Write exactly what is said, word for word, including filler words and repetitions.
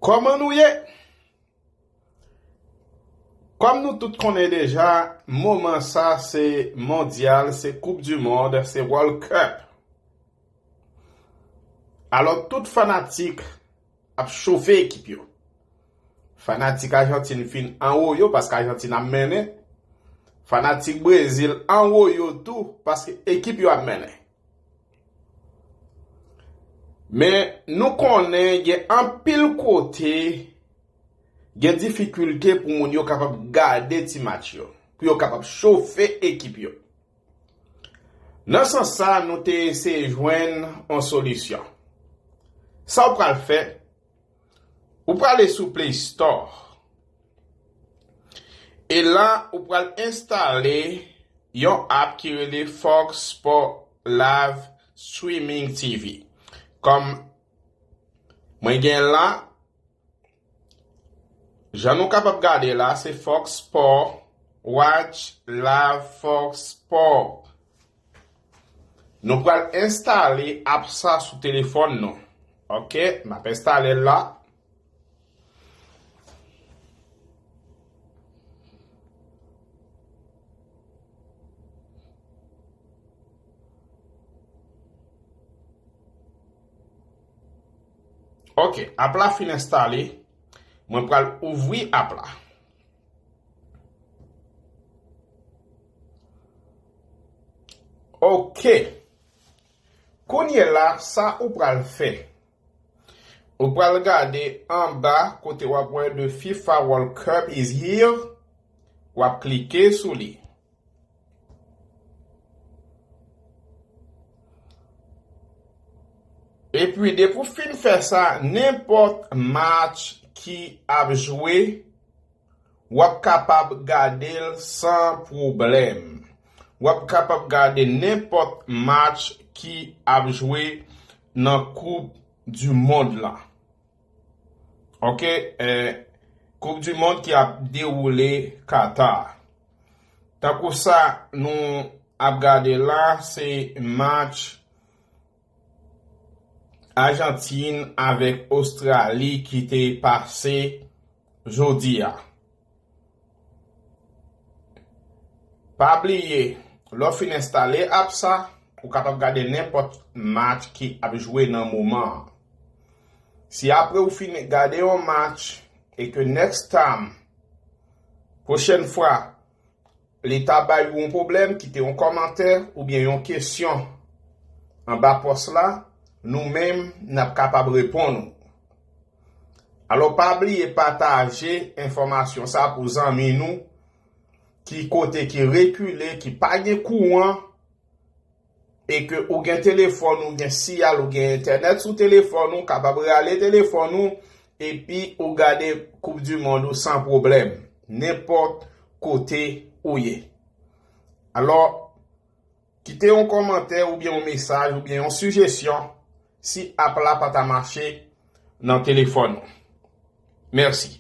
Kòman nou ye? Kòm nou tout konnen deja, moman sa se mondyal, se Coupe du Monde, se World Cup. Alò, tout fanatik ap chofe ekip yo. Fanatik Ajantin fin anwo yo paske Ajantin ap mennen. Fanatik Brezil anwo yo tou paske ekip yo ap mennen. Men nou konnen gen anpil kote gen difikilte pou moun yo kapab gade ti match yo, pou yo kapab chofe ekip yo. Nan sans sa, nou te eseye jwenn yon solisyon. Sa w pral fè, ou prale sou Play Store. E la, ou pral enstale yon app ki rele Fox Sport Live Streaming T V. Kòm mwen gen la, jan nou kapab gade la, se Fox Sport, Watch Live Fox Sport. Nou pral enstale app sa sou telefòn nou. Ok, m ap enstale l la. Ok, app la fin enstale. Mwen pral ouvri app la. Ok. Kounye la, sa ou pral fè? Ou pral gade anba kote w ap wè The FIFA World Cup is here. W ap klike sou li. Epi, depi w fin fè sa, nenpòt match ki ap jwe, w ap kapab gade l san pwoblèm. W ap kapab gade nenpòt match ki ap jwe nan Koup di Mond lan. Ok, eh, Koup di Mond ki ap dewoule Qatar. Tankou sa nou ap gade la, se match Ajantin avèk Ostrali ki te pase jodi a. Pa bliye, lè w fin enstale app sa, ou kapab gade nenpòt match ki ap jwe nan moman an. Si apre ou fin gade yon match e ke next time, pwochèn fwa, li ta bay ou yon pwoblèm, kite yon kòmantè oubyen yon kesyon anba pòs la, nou menm n ap kapab reponn ou. Alò, pa bliye pataje enfòmasyon sa pou zanmi nou ki kote ki rekile, ki pa gen kouran, e ke ou gen telefòn, ou gen siyal, ou gen entènèt sou telefòn ou, kapab rale telefòn ou, epi ou gade Koup di Mond ou san pwoblèm, nenpòt kote ou ye. Alò, kite yon kòmantè oubyen yon mesaj oubyen yon sijesyon si app la pa ta mache nan telefòn ou. Mèsi.